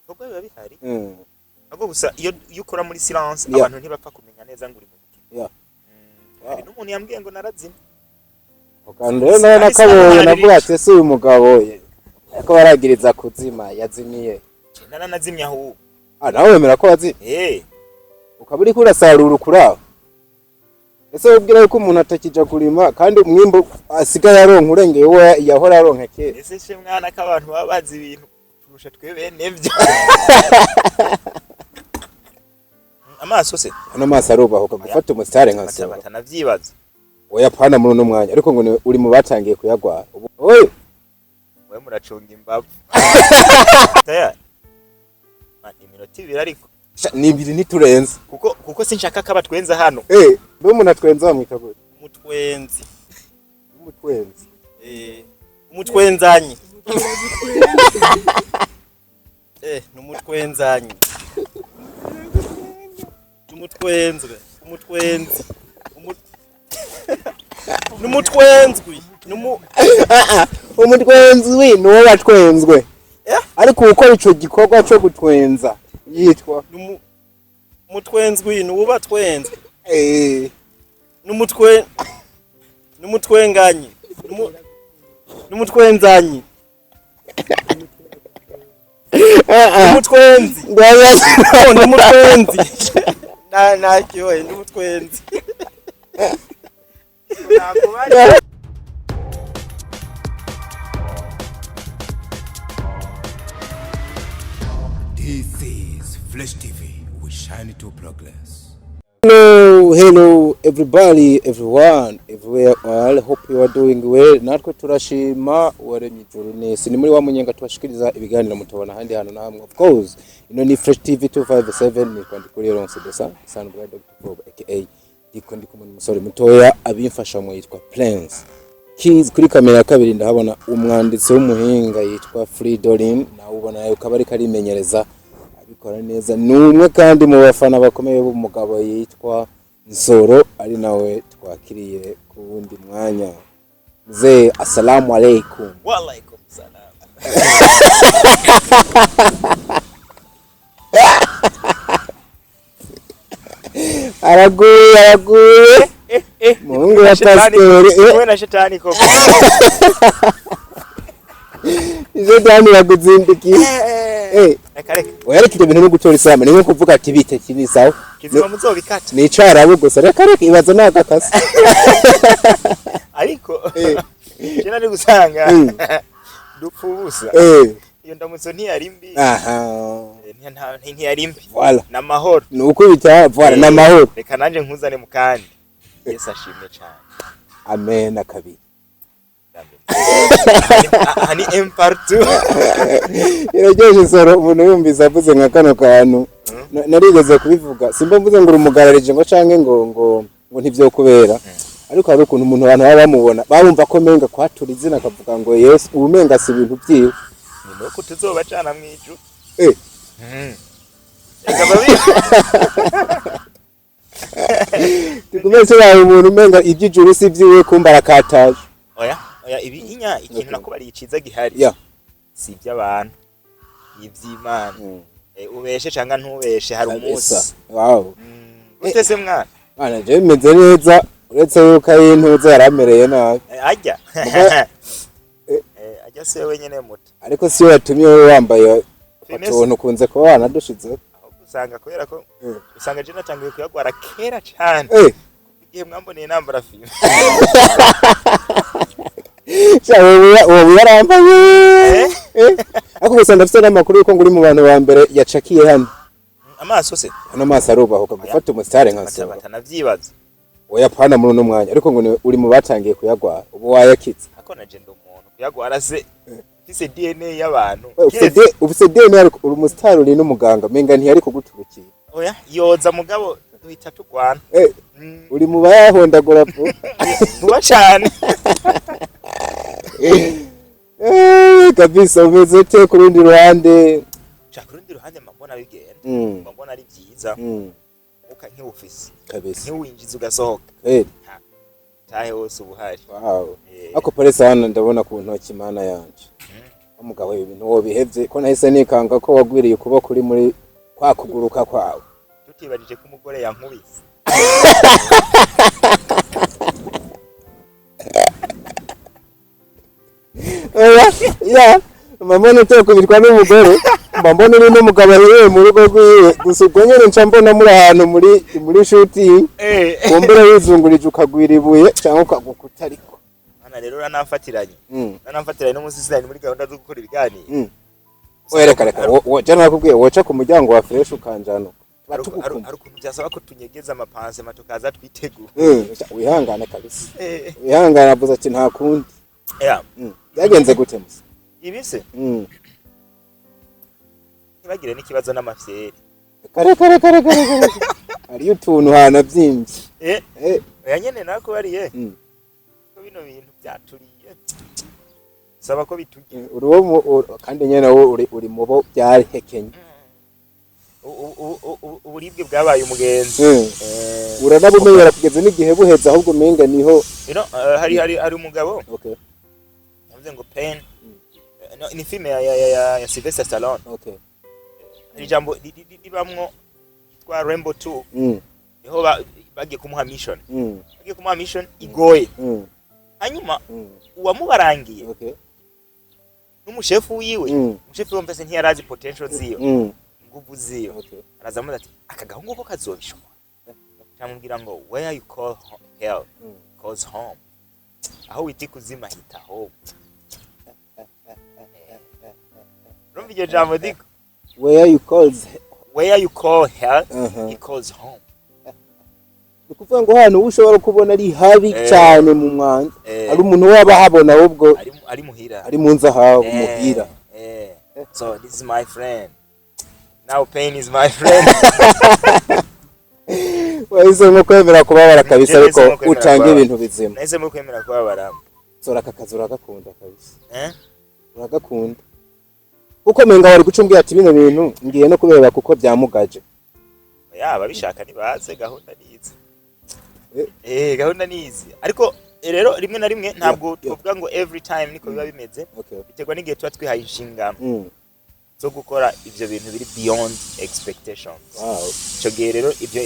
Ibikorwa biba bihari. Ahubwo gusa iyo ukora muri silence, abantu ntibapfa kumenya neza ngo uri mu biki. Hari n'umuntu yambwiye ngo narazimye. Ako kantu rero nawe nakabonye, navuga ati: "Ese uyu mugabo ariko baragiriza kuzima, yazimiye?" Je naranazimye ahubwo. Ah, nawe wemera ko wazimye? Eh. Ukaba uriko urasarura ukuraho. Ese wubwira yuko umuntu atakija kurima kandi umwimbu asigaye aronka urengeye uwo yahora aronka kera? Ese she mwana, ko abantu baba bazi ibintu kurusha twe bene vyo? Amaso se? Ano maso arubahuka gufata umusitari nka Nsoro. Batanavyibaza. Oya, pana muri uno mwanya, ariko ngo uri mu batangiye kuyagwara ubu oye. We muracunga imbavu tayari. Man, iminota 2 ariko. Sha, ni ibiri ntiturenze. Kuko sinshaka ko abatwenza hano. Eh, mbe umuntu atwenza bamwita gute? Umutwenzi. Umutwenzi. Eh, umutwenzanyi. Eh, numutwenzanyi, numutwenzwe, umutwenzi, numutwenzwi, numu Umutwenzwi ni uwo watwenzwe. Eh? Ariko ukora ico gikorwa co gutwenza yitwa? Numu umutwenzwi nuwuba twenzwe. Eh. Numutwe, numutwenganyi, numu numutwenzanyi, numutwenzi. Oh, numutwenzi na nakiyoye numutwenzi. This is Flash TV. We shine to progress. Hello, hello everybody, everyone, everywhere all. Hope you are doing well. Natwe turashima uwaremye ijuru n'isi. Ni muri wa munyenga tubashikiriza ibiganiro mutobona ahandi hantu na hamwe. Of course, ino ni Fresh TV 257, ni kwandi kuri Ronse Desa, San bwa Dr. Bob aka Diko. Ndi kumwe n'umusore mutoya abimfasha mu yitwa Plans Keys. Kuri kamera ya kabiri ndahabona umwanditsi w'umuhinga yitwa Fridolin, nawe ubona yuko aba ariko arimenyereza, abikora neza. Ni umwe kandi mu bafana bakomeye b'umugabo yitwa Nsoro, ari nawe twakiriye ku wundi mwanya. Mzee, assalamu alaikum. Walaikum salam. Araguye, araguye muhungu wa pasiteri. We na shetani koko. Ivyo dani yaguzindikiye. Reka reka. Oya, ariko ibyo bintu no gutora isama ni nko kuvuga ati: "Bite kini sawa." Kizima muzobikata. Ni icarabu gusa. Reka reka, ibaza nagakase. Ariko je nari gusanga dupfa ubusa. Iyo ndamutso ntiyari mbi. Ntiyari mbi. Voilà. N'amahoro. Ni uko bita voilà, n'amahoro. Reka nanje nkuzane mu kandi. Yesu ashimwe cyane. Amen kabiri. Aha ni M partout. Iraryoshe Nsoro, umuntu yumvise avuze nka kano kantu. Narigeze kubivuga, simba mvuze ngo urumugararije ngo canke ngo ntivyokubera, ariko hari ukuntu umuntu abantu baba bamubona babumva ko menga kwatura izina akavuga ngo Yesu, ubumenga si ibintu vyiwe. Ni nuko tuzobacana mw'ijuru. Reka babi. Tugume tubaye umuntu umenga ivy'ijuru si vyiwe, kumba arakataje. Oya oya, ibi inya ikintu nakubariye iciza gihari. Si iby'abantu, iby'Imana. Ubeshe cyangwa ntubeshe, hari umunsi. Wow. Utese mwana? Bana, je meze neza, uretse yuko ari intuze yaramereye nabi. Ajya. Muga- Ajya se wenyine muto. Ariko siyo yatumye wowe wambaye Finesse. utuntu ukunze kuba wanadushizeho. Ahubwo usanga kubera ko usanga je natanguye kuyagwara kera cyane, igihe mwamboneye nambara fime. Sha, wowe yarambaye. Ariko gusa ndafite n'amakuru yuko ngo uri mu bantu ba mbere yacakiye hano. Amaso se? Ano maso arubahuka gufata umusitari nka Nsoro. Batanavyibaza. Oya, pana muri uno mwanya, ariko ngo uri mu batangiye kuyagwara ubu wayakitse. Ako naje ndi umuntu kuyagwara se mfise DNA y'abantu? Ufise ufise DNA, ariko uri umusitari, uri n'umuganga, menga ntiyari kuguturukira. Oya, yoza mugabo duhita tugwana. Uri mu bayahondagura pu. Vuba cane. Kabisa, umeze ute ku rundi ruhande? Ca ku rundi ruhande mba mbona bigenda, mba mbona ari vyiza. Uka nkiwufise, nkiwinjiza ugasohoka, tahe wose uba uhari. Wow. Ako pole sana, ndabona ku ntoki, mana yanje. Umugabo, ibi bintu wobihevye, ko nahise nikanga ko wagwiriye ukuboko uri muri kwa kuguruka kwawe. Tutibajije ko umugore yankubise. Oya ya mama, utekubitwa n'umugore, mba mbona uri n'umugabo ahiwe mu rugo rwiwe. Gusa ubwo nyene nca mbona muri ahantu muri shooting, kumbura wizungurije ukagwira ibuye cyangwa ukagukuta, ariko Mana rero, uranamfatiranye. Uranamfatiranye n'umunsi sinari muri gahunda zo gukora ibiganiro. Oya, reka reka, jya nakubwiye woca ku muryango wa Fresh ukanjana tuba tugukuma. Hari ukuntu byasaba ko tunyegeza amapanse tukaza twitegura. Wihangane kabisa. Wihangane, avuze ati nta kundi. Yeah. Byagenze gute musa? Ibi se, ntibagire n'ikibazo n'amafyeri. Kare kare kare kare kare, hariyo utuntu hanavyimbye. Oya nyene, nakubariye ko bino bintu byaturiye, saba ko biturya. Uri wo kandi nyene wowe uri mu bo byahekenye. Uburibwe bwabaye umugenzi. Uranabumenyera kugeza n'igihe buheze, ahubwo umenga niho. You know, hari umugabo yavuze ngo pain, no, ni filime ya Sylvester Stallone. Hari ijambo ribamwo yitwa Rambo 2. Niho bagiye kumuha mission. Bagiye kumuha mission igoye. Hanyuma uwamubarangiye n'umushefu wiwe, umushefu wiwe mbese ntiyarazi potential ziwe, inguvu ziwe. Araza amubaza ati: "Aka gahungu ko kazobishobora?" Camubwira ngo: "Where you call hell calls home." Aho wita ikuzimu hita home. Urumva iryo jambo diko? Where you calls Where you call hell, he calls home. Ni ukuvuga ngo hano uba ushobora kubona ari habi cyane mu mwanda, hari umuntu waba ahabona ahubwo ari muhira. Ari mu nzu ahawe muhira. So this is my friend now, pain is my friend. Wahisemo kwemera kubabara kabisa. Njye Ariko nahisemo kwemera utanga kubabara. ibintu bizima. Nahisemo kwemera kubabara. Sora, aka kazi uragakunda kabisa. Eh? Uragakunda, kuko menga wari guca umbwira ati bino bintu ngiye no kubera kuko byamugaje. Yaba bishaka ntibaze, gahunda nizi. Gahunda nizi, ariko rero rimwe na rimwe ntabwo tuvuga ngo every time niko biba bimeze. Biterwa n'igihe tuba twihaye inshingano zo gukora ivyo bintu biri beyond expectations. Ico gihe rero ivyo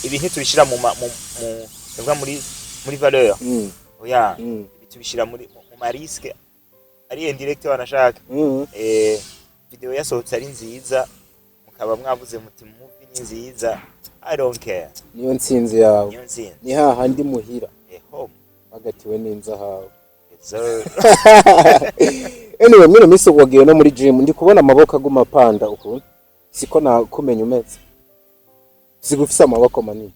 ibi ntitubishira mu ma- mu mu tuvuga muri valeur. Oya. Ibi tubishira muri mu ma risque ari indirect wanashaka. Video yasohotse ari nziza, mukaba mwavuze muti movie ni nziza, I don't care. Niyo ntsinzi yawe. Niyo ntsinzi. Ni hahandi muhira. Home. Bagatiwe n'inzahabu. Yes, sir. Anyway, muri minsi wagiye no muri gym, ndi kubona amaboko aguma apanda ukuntu siko nakumenya umeze, siga ufise amaboko manini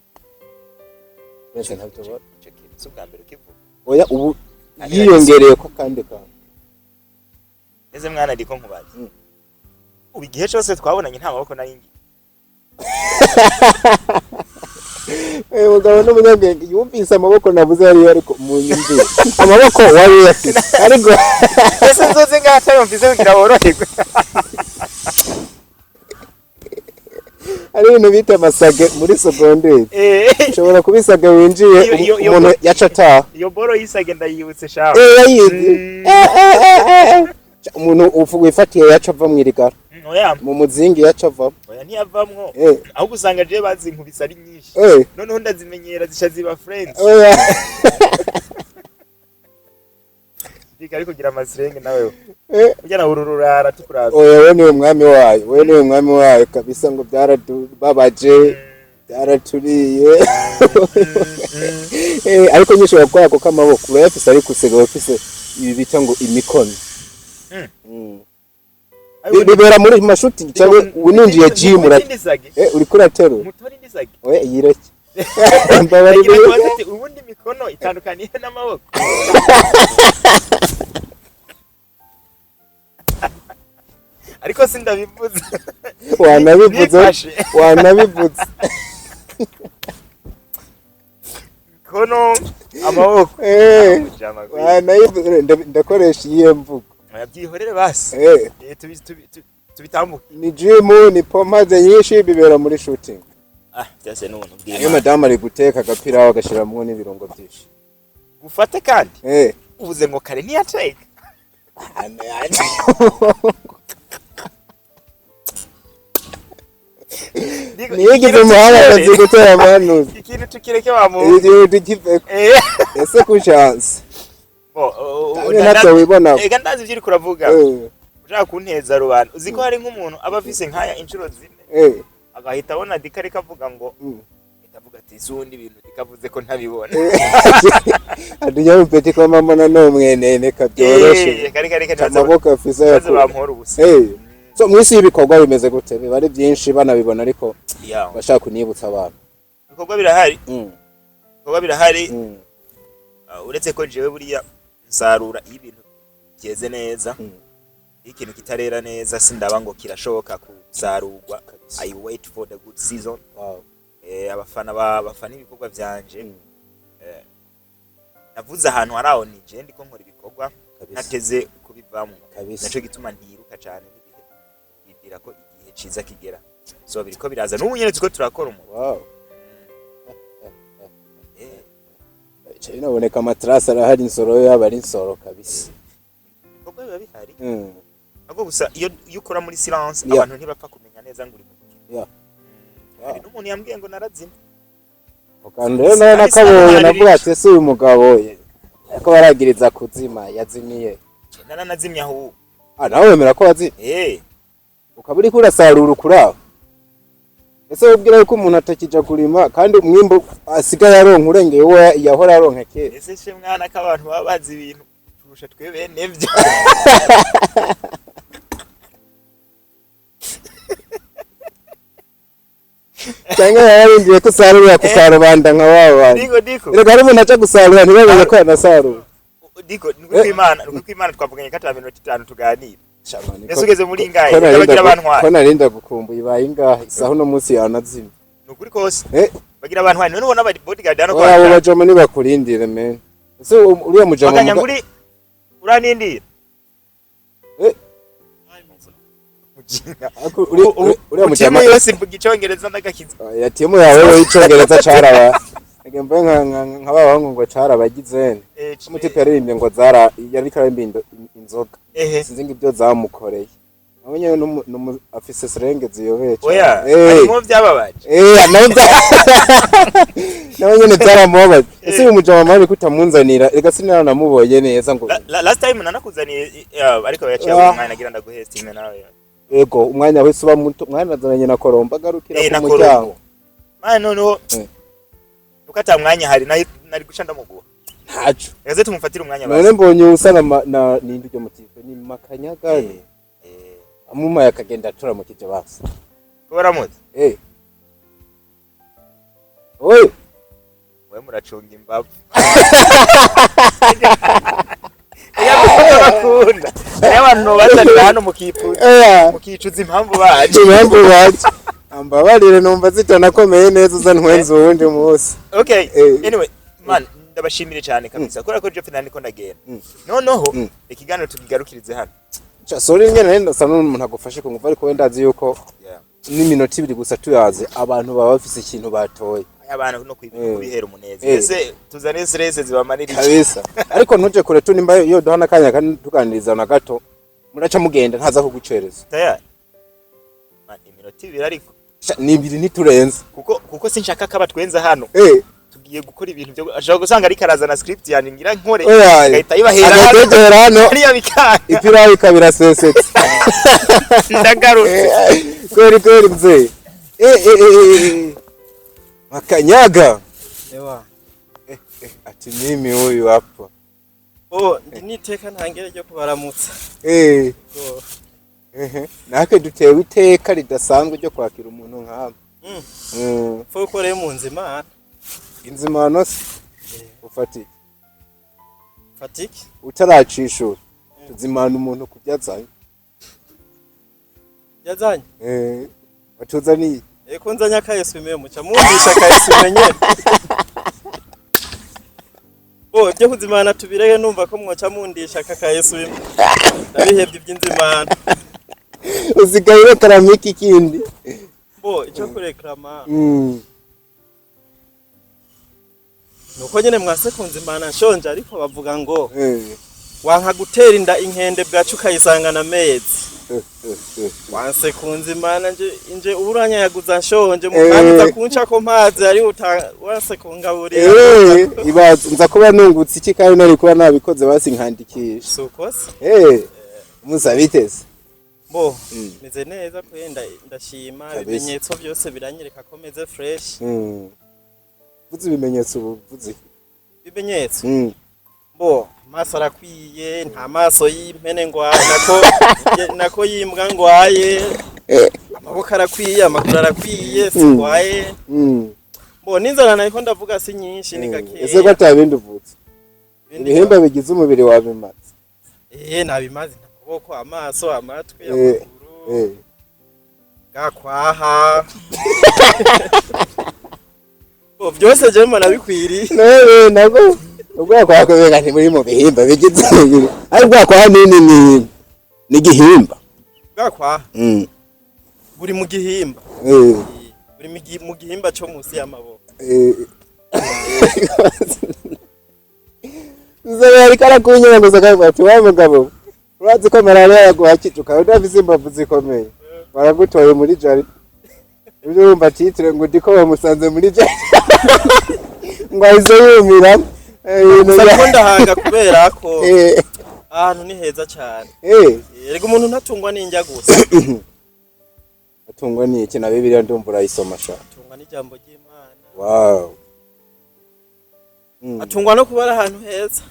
wese ntabyo ubona. Ico kintu si ubwa mbere ukivuga. Oya, ubu yiyongereye ko akandi kantu. Ese mwana, ndiko nkubaza, ubu igihe cose twabonanye nta maboko nari ngiye? Mugabo n'umunyabwenge yumvise amaboko navuze yari, ariko munyumvire amaboko wari uyafise, ariko Ese nzoze ngaha atayo mfise kugira woroherwe? Hari ibintu bita amasage muri segonderi. Ushobora kuba isage winjiye, umuntu yaca ataha. Iyo boro y'isage ndayibutse shawe. Yayizi. Umuntu wifatiye yaca ava mw'irigara. Oya. Mu muzingi yaca avamo. Oya, ntiyavamwo. Ahubwo usanga jewe bazinkubise ari nyinshi. Noneho ndazimenyera, zisha ziba friends. Oya. Ndika ariko kugira amasirenge nawe. Ujya na ururara tukuravye. Oya, we niwe mwami wayo, we niwe mwami wayo kabisa, ngo byaratubabaje, byaraturiye. Ariko nyinshi wakora kuko amaboko urayafise, ariko usigaye ufise ibi bita ngo imikono. Bibera muri mashuti cyangwa uninjiye gym Indi sage. Uriko uraterura. Mutori indi sage. Oya, yireke, mbabarira. Ndagira ngo ati ubundi imikono itandukaniye n'amaboko? Ariko sindabivuze. Wanabivuze. Nifashe. Wanabivuze. Mikono, amaboko. Mujama gwe. Wanabivuze. Ndakoresha iyihe mvugo? Oya, byihorere basi. Tubitambuke. Ni gym, ni pompage nyinshi, bibera muri shooting. Ah, byose n'ubuntu Iyo bw'Imana. madamu ari guteka agapira agashiramwo n'ibirungo byinshi. Gufate kandi. Uvuze ngo kare ntiyateka. Hano yaje. Ndiko- Niyigeze ikintu umuhanga tukireke- akazi gutera amanuzi. Ikintu tukireke wa muntu. Igihe tukiveko. Ese ku chance. Bo, Kandi ntacyo wibona. Ega ndazi ivyo uriko uravuga. Ushaka kunteza rubanda. Uzi ko hari nk'umuntu aba afise nkaya inshuro 4, agahita abona Dika ariko avuga ngo, ahita avuga ati: "Zundi ibintu Dika avuze ko ntabibona." Adunya mpeti kwa mama na no mwenene kabyoroshe. Kare kare kare. Amaboko afise ntibaze yakure. bampora ubusa. So mwisi y'ibikorwa bimeze gute? Biba ari byinshi banabibona, ariko bashaka kunibutsa abantu. Ibikorwa birahari. Ibikorwa birahari. Uretse ko jewe buriya nsarura iyo ibintu byeze neza. Iyo ikintu kitarera neza sindaba ngo kirashoboka gusarurwa. I wait for the good season. Abafana bafana ibikorwa vyanje. Navuze ahantu hari aho nije ndiko nkora ibikorwa ntateze kubivamo. Naco gituma ntiruka cane n'ibihe, ndindira ko igihe ciza kigera. So biriko biraza, n'ubu nyene turiko turakora umuntu. Bica binaboneka, amatrasi arahari, insoro yaba ari insoro kabisa. Ibikorwa biba bihari. Ahubwo gusa iyo ukora muri silence, abantu ntibapfa kumenya neza ngo uri mu biki. Hari n'umuntu yambwiye ngo narazima. Ako kantu rero nawe nakabonye, navuga ati: "Ese uyu mugabo ariko baragiriza kuzima, yazimiye?" Naranazimye ahubwo. Ah, nawe wemera ko wazimye? Eh. Ukaba uriko urasarura ukuraho. Ese wubwira yuko umuntu atakija kurima kandi umwimbu asigaye aronka urengeye uwo yahora aronka kera? Ese she mwana, ko abantu baba bazi ibintu kurusha twe bene byo? Cyangwa yararindiye ko usarurira ku karubanda nka wa bantu? Diko, Diko. Erega hari umuntu aca gusarura ntibamenye ko yanasarura. Diko, nukuri kw'Imana, nukuri kw'Imana, twavuganye ko ata minota 5 tuganira. Ese ugeze muri ingahe? Ko narinda Bagira abantwari. Ko narinda gukumbuye, ibaye ingahe isaha uno munsi yanazimye? Nukuri kose. Eh. Bagira abantwari, none ubona abari bodyguard hano Oya, abo kwa bajama nibakurindire men. Ese uriya mujama Baganya nguri uranindira. Eh. Mujinga. Ariko uriya mujama Timu yose mvuga icongereza ndagakiza. Oya, timu yawe we y'icongereza caraba ngembe nka ba bahungu ngo carabagize. Umutipe yaririmbye ngo zara yariko aririmba inzoga. Sinzi ngo ibyo zamukoreye. Nawe nyene afise slang ziyobeye cane. Oya, harimo byababaje. Eh, nawe nyene byaramubabaje. Ese uyu mujama mari kutamunzanira? Reka sinanamubonye neza ngo Last time nanakuzaniye, ariko yaciye umwanya nagira ndaguhe estime nawe. Ego, umwanya wese uba muto, mwanazananye na Koromba agarukira Eh, ku na muryango. Korombo. Mwana noneho nuko ata mwanya hari nari guca ndamuguha. Ntaco. Reka tumufatire umwanya None basi. mbonye usa na ninde uryo mutipe ni Makanyaga. Amumaye akagenda turamukije basi. Ko baramutse. Eh. Oye, We muracunga imbavu. Iyo bakunda. Iyo abantu bazanira hano mukifuza mukicuza impamvu baje. Impamvu baje. Ambabarire, numva zitanakomeye neza, uza ntwenze uwundi munsi. Okay. Eh. Anyway, man, ndabashimire cyane kabisa. Kubera ko Jeff nani ko ndagenda. Noneho ikiganiro tukigarukirize hano. Cha, sorry nyene, nari ndasa n'umuntu agufashe ku nguvu, ariko wenda azi yuko n'iminota 2 gusa tuyazi abantu baba bafise ikintu batoye. Abantu no kubihera umunezero. Ese tuzane stress zibamanira iki? Kabisa. Ariko ntuje kure tu, nimba iyo duhana akanya kandi tuganiriza na gato, muraca mugenda ntaza kugucereza. Tayari. Man, iminota 2 ariko. Sha, ni 2 ntiturenze. Kuko sinshaka ko abatwenza hano. Tugiye gukora ibintu byo ashobora gusanga ariko arazana script yanjye ngira nkore. Oya. Agahita ayibahera hano. Agategera hano. Hariya bikanga. Ipirawu ikaba irasesetse. Ndagarutse. Kweli kweli mzee. Eh eh eh eh. Makanyaga. Ewa. Ati mimi huyu hapa. Oh, ndi niteka ntangere ryo kubaramutsa. Go. Ehe. Natwe dutewe iteka ridasanzwe ryo kwakira umuntu nk'aba. Fo ko rero mu nzimana. Inzimano se ufata iki? Fatiki. Utaracishura, tuzimana umuntu ku byazanye. Yazanye. Eh, watuzaniye. Eko nzanye akayesumeye, muca mwumvisha akayesumeye nyene. Bo, ibyo kuzimana tubireke, numva ko mwoca mundisha aka kayesumeye. Ndabihebye iby'inzimana. Usigaye urekarama iki kindi? Bo, icyo kureklama nuko nyene mwase kunzimana nshonje, ariko bavuga ngo Wanka gutera inda inkende bwacu ukayisangana amezi. Wanse kunzimana nje nje uburanyayaguza nshonje mukangiza kunca ko mpazi ari wanse kungaburira. Ibaze nza kuba nungutse iki kandi nari kuba nabikoze basi nkandikisha. Suko se. Musa biteze. Bo meze neza kwenda ndashima. Kabisa. Ibimenyetso byose biranyereka ko meze fresh. Vuze ibimenyetso ubu vuze. Ibimenyetso. Bo amaso arakwiye, nta maso y'impene ngwaye nako nako yimbwa ngwaye. Amaboko arakwiye, amaguru arakwiye, singwaye. Bo n'inzara nariko ndavuga si nyinshi, ni gakeya. Ese ko atabindi uvutse? Ibindi Ibihimba bigize umubiri wabimaze? Nabimaze, amaboko, amaso, amatwi, amaguru, gakwaha. Bo byose je mbona bikwiriye. None nabwo ubwoko bwawe ntimuri mu bihimba bigize umubiri, ariko ubwoko hanini ni igihimba. Gakwaha buri mu gihimba. Buri mu gihimba co musi y'amaboko. Nzaba ariko arakunyura gusa akavuga ati: "Wa mugabo, urazi ko malariya yaguhakije ukaba udafise imbavu zikomeye, baragutoye muri jari." Ibyo wumva titire ngo ndiko bamusanze muri jari ngo ahise yumira. Ibintu Gusa ndiko ndahanga kubera ko ahantu ni heza cane. Erega umuntu ntatungwa n'indya gusa. Atungwa n'iki? Na Bibiliya ndumva urayisoma sha. Atungwa n'ijambo ry'Imana. Wow. Atungwa no kuba ari ahantu heza.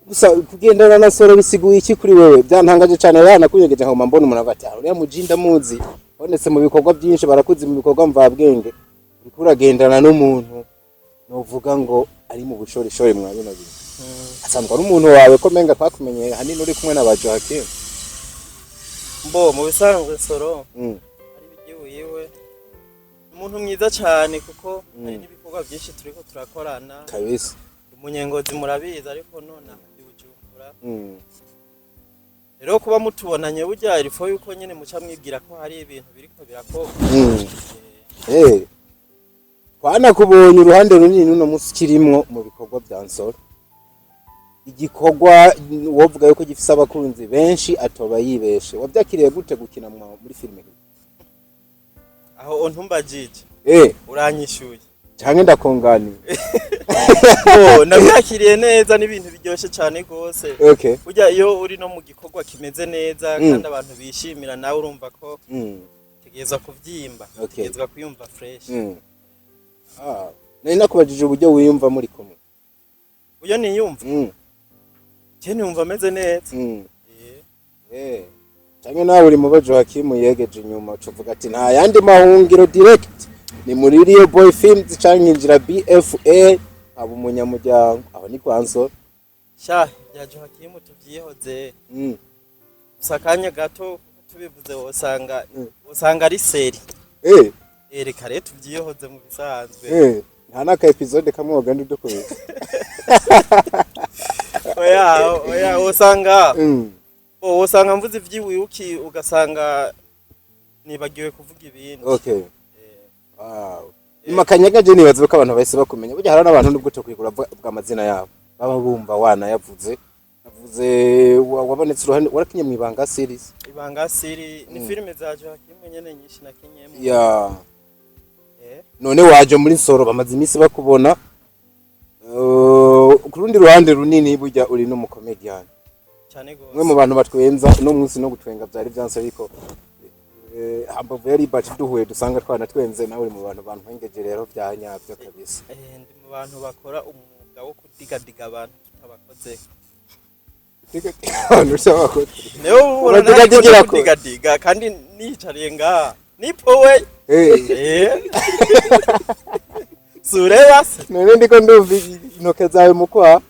Gusa kugendana na Soro bisiguye iki kuri wewe? Byantangaje cyane yanakunyegeje nkoma mbona umuntu avuga ati: "Ah, uriya mujinda muzi bonetse mu bikorwa byinshi, barakuzi mu bikorwa mvabwenge, uriko uragendana n'umuntu novuga ngo ari mu bushorishori mwa bino bintu." Asanzwe ari umuntu wawe ko menga twakumenyeye hanini uri kumwe na ba Joaquim? Mbo mu bisanzwe Soro ari bigiwiwe, umuntu mwiza cyane kuko hari n'ibikorwa byinshi turiko turakorana. Kabisa. Umunyengozi murabizi, ariko none ndi Bujumbura. Rero kuba mutubonanye burya il faut yuko nyene muca mwibwira ko hari ibintu biriko birakorwa. Twanakubonye uruhande runini uno munsi kirimwo mu bikorwa bya Nsoro, igikorwa wovuga yuko gifise abakunzi benshi atoba yibeshe. Wavyakiriye gute gukina muri filime? Aho ontumbajije, uranyishuye. Canke ndakunganiye? Oh, nabyakiriye neza, n'ibintu biryoshye cyane rwose. Burya iyo uri no mu gikorwa kimeze neza kandi abantu bishimira, nawe urumva ko tegerezwa kubyimba, tegerezwa kuyumva fresh. Ah, nari nakubajije uburyo wiyumva muri kumwe. Uyo niyumva, je niyumva ameze neza. Canke nawe uri mu bajo Hakimu yegeje inyuma ucuvuga ati nta yandi mahungiro, direct ni muri Real Boy Films canke injira BFA aba umunyamuryango, aho ni kwa Nsoro. Sha bya Joakimu tuvyihoze. Gusa akanya gato tubivuze wosanga wosanga ari série. Reka rero tuvyihoze mu bisanzwe. Nta n'aka episode kamwe wagenda udukubita? Oya oya, wosanga wosanga mvuze ivy'iwibuki ugasanga nibagiwe kuvuga ibindi. Wow. Nyuma kanyaga je nibaza ko abantu bahise bakumenya. Burya hari n'abantu nubwo tokwigura bwa amazina yabo baba bumva wanayavuze. Avuze wabonetse uruhande warakinye mu Ibanga series. Ibanga series ni filime za Joakim nyene nyinshi nakinyemo. None waje muri Nsoro bamaze iminsi bakubona. Ku rundi ruhande runini burya uri n'umukomedian. Cyane gose. Umwe mu bantu batwenza uno munsi, no gutwenga byari byanse, ariko hambavu yari baci duhuye dusanga twanatwenze, nawe uri mu bantu bantwengeje rero bya nyabyo kabisa. Ndi mu bantu bakora umwuga wo kudigadiga abantu tutabakoze. Abantu ushobora Niwe ubona Uradigadigira nariko ko. kudigadiga kandi niyicariye ngaha nipowe. Sureba se. None ndiko ndumva intoke zawe mu kwaha.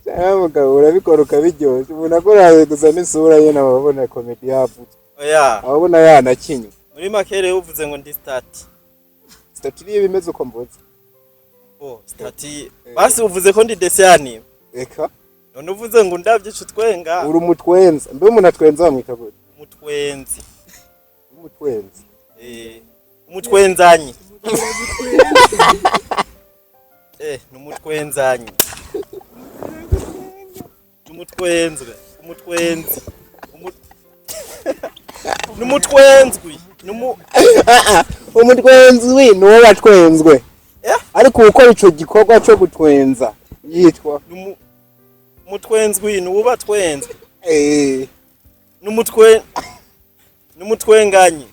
Cyangwa mugabo urabikora ukabiryosha, umuntu akoraye gusa n'isura ye nawe ababona comedy yavutse. Oya. Ababona yanakinywe. Muri make rero uvuze ngo ndi statut. Statut niyo bimeze uko mvuze. Oh, statut basi uvuze ko ndi dessin animé. Eka. None uvuze ngo ndavye ico twenga. Uri umutwenza. Mbe umuntu atwenza bamwita gute? Umutwenzi. Umutwenzi. Umutwenzanyi. N'umutwenzanyi, n'umutwenzwe, umutwenzi, n'umutwenzwi, numu Umutwenzwi ni uwo watwenzwe. Eh? Ariko ukora ico gikorwa co gutwenza yitwa? Umutwenzwi ni uba twenzwe. N'umutwe, n'umutwenganyi,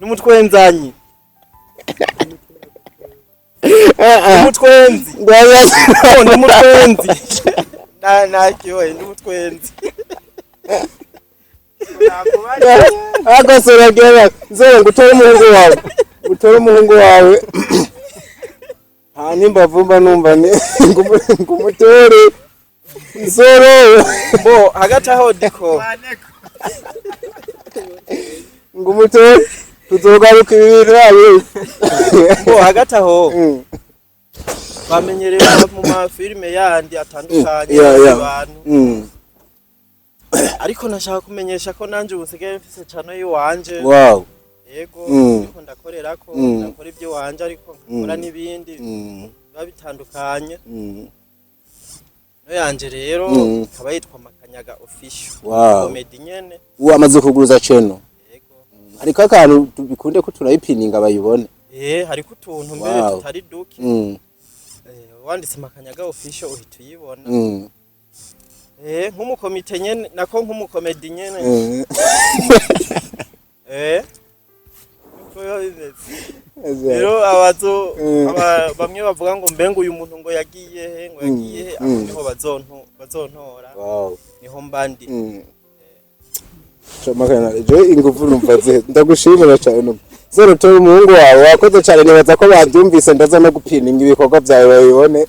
n'umutwenzanyi, n'umutwenzi. Oh, n'umutwenzi na nakiyoye, n'umutwenzi. Agosora gera nzere ngo utore umuhungu wawe, utore umuhungu wawe nta n'imbavu mba numva ni ngo umutore nsoro. Bo hagati aho diko ngo umutore, tuzogaruka ibi bintu yabi. Bo hagati aho bamenyereye mu mafilime yandi atandukanye abantu, ariko nashaka kumenyesha ko nanje ubu nsigaye mfise channel yiwanje. Yego. Ariko ndakorerako, ndakora ibyo wanje, ariko nkakora n'ibindi biba bitandukanye. No yanje rero ikaba yitwa Makanyaga Official. Comedy nyene. Ubu amaze kuguruza channel. Yego. Ariko akantu bikunde ko turayipininga bayibone. Hariko utuntu mbere tutari duke. Wanditse Makanyaga Official uhita uyibona. Nk'umukomite nyene, nako nk'umukomedi nyene. Niko biba bimeze rero abazo bamwe bavuga ngo mbe ngo uyu muntu ngo yagiye he, ngo yagiye he, aho niho bazontora. Niho mbandi. Chomakana, je ingufu numva ze ndagushimira cyane numva. Zero tora umuhungu wawe, wakoze cyane, nibaza ko babyumvise, ndaza no gupininga ibikorwa byawe babibone.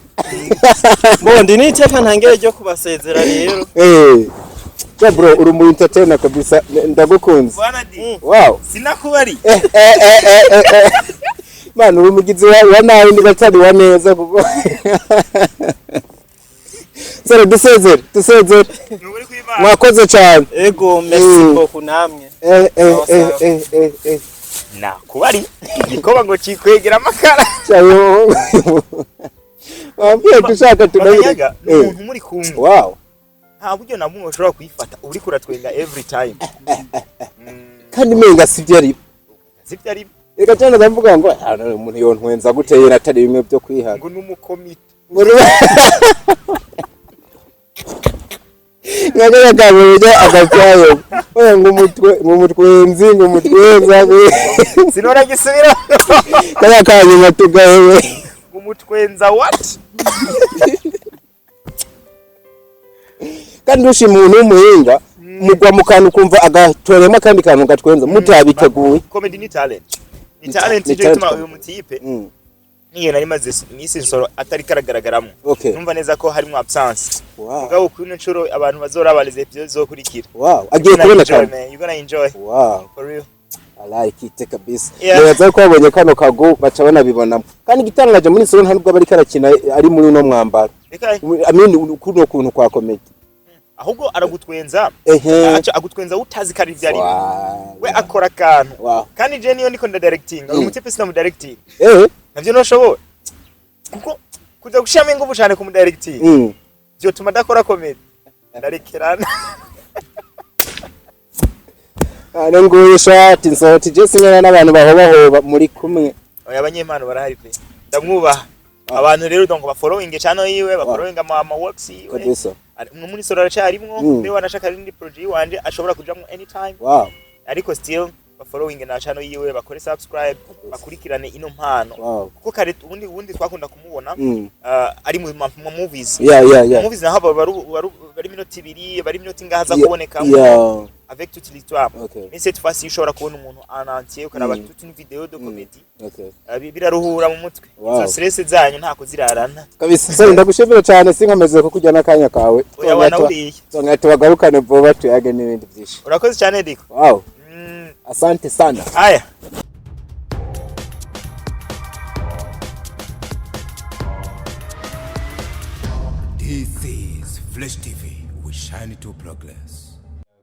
Mbondi n'iteka ntangere ryo kubasezera rero. Ja bro, uri umu entertainer kabisa, ndagukunze. Bwana di sinakubari. Eh. Man, uri umugizi wa nabi niba atari wa neza, kuko Zero dusezere, dusezere. Ni ukuri kw'Imana. Mwakoze cyane. Ego, merci beaucoup namwe. Sawa, sawa. Nakubari igikoba ngo cikwegera amakara. Cyane, wambwiye ko ushaka tunabire. Makanyaga ni umuntu muri kumwe, nta buryo na bumwe ushobora kuyifata uriko uratwenga every time. Kandi umenga sivyo ari. Sivyo ari. Reka cyane ndavuga ngo ah, none umuntu yontwenza gute yera atari bimwe byo kwihaga? Ngo n'umukomite. Nkagaragara agapyayo oya, ngo umutwe, ngo umutwenzi, ngo umutwenza. Sinora gisubira. Kariya kanyuma tugahewe. Ngo umutwenza what? Kandi ushima umuntu w'umuhinga, mugwa mu kantu ukumva agatoremo akandi kantu gatwenza mutabiteguye. Comedy ni talent, ni talent. Ni Icyo talent. gituma uyu mutipe niyo nari maze iminsi nsoro atari karagaragaramo, numva neza ko harimo absence. Mugabo kuri ino nshuro abantu bazoraba les episodes zokurikira, Agiye you're gonna kuboneka. enjoy, man. You're gonna enjoy for real. I like it kabisa. Yeah. Nibaza ko babonye kano kagu baca banabibonamo. Kandi igitangaje muri solo nta nubwo aba ariko arakina ari muri uno mwambaro. Reka. I mean, kuno kuntu kwa comedy. Ahubwo aragutwenza. Aca agutwenza utazi ko ari ibyo ari we akora akantu. Kandi je niyo ndiko ndadirecting uyu mutipe, sinamudirecting. Navyo ntoshobora kuko kuza gushiramo ingufu cyane kumudirecting vyotuma adakora comedy, ndarekerana. Ano nguyu shati nsohoti je sinyana n'abantu bahobahoba muri kumwe. Oya, abanyempano barahari pe, ndamwubaha. Abantu rero donc bafollowing channel yiwe, bafollowing ama works yiwe. Muri solo aracarimwo. Niba wanashaka rindi project yiwanje ashobora kujamwo anytime. Ariko still bafollowing na channel yiwe, bakore subscribe, bakurikirane ino mpano. Kuko kare ubundi twakunda kumubona ari mu movies. Movies naho bari minota 2, bari minota ingaha aza kuboneka avec toute l'histoire. Mais cette fois-ci ushobora kubona umuntu en entier, ukaraba toute une vidéo de comédie. Biraruhura mu mutwe. Izo stress zanyu ntako zirarana. Kabisa. So ndagushimira cyane, sinkomeze kukujya n'akanya kawe. Oya, wanawuriye. Twongera tubagarukane vuba tuyage n'ibindi byinshi. Urakoze cyane, Diko. Asante sana. Haya. This is Flash TV. We shine to progress.